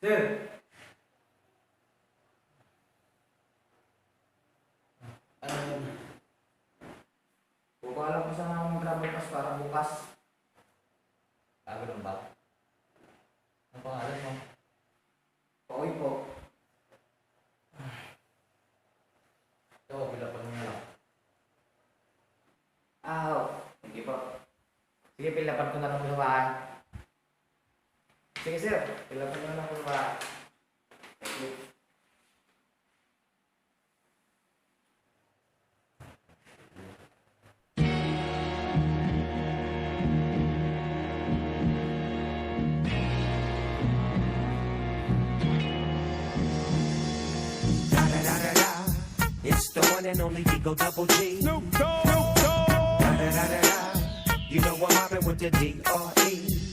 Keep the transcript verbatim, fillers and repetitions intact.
Sir! Ano yun? Kukuha lang ko sana ng travel pass para bukas. Ah, ganun ba? Ang pangalan mo? Pauwi po. Ito, pilapan mo na lang. Ah, oo. Sige po. Sige, pilapan ko na lang sa bahay. Sige, sir. Pilapan ko na lang sa bahay. Thank you. It's the one and only Digo Double G. Snoop Dogg. You know I'm mobbing with the D R E.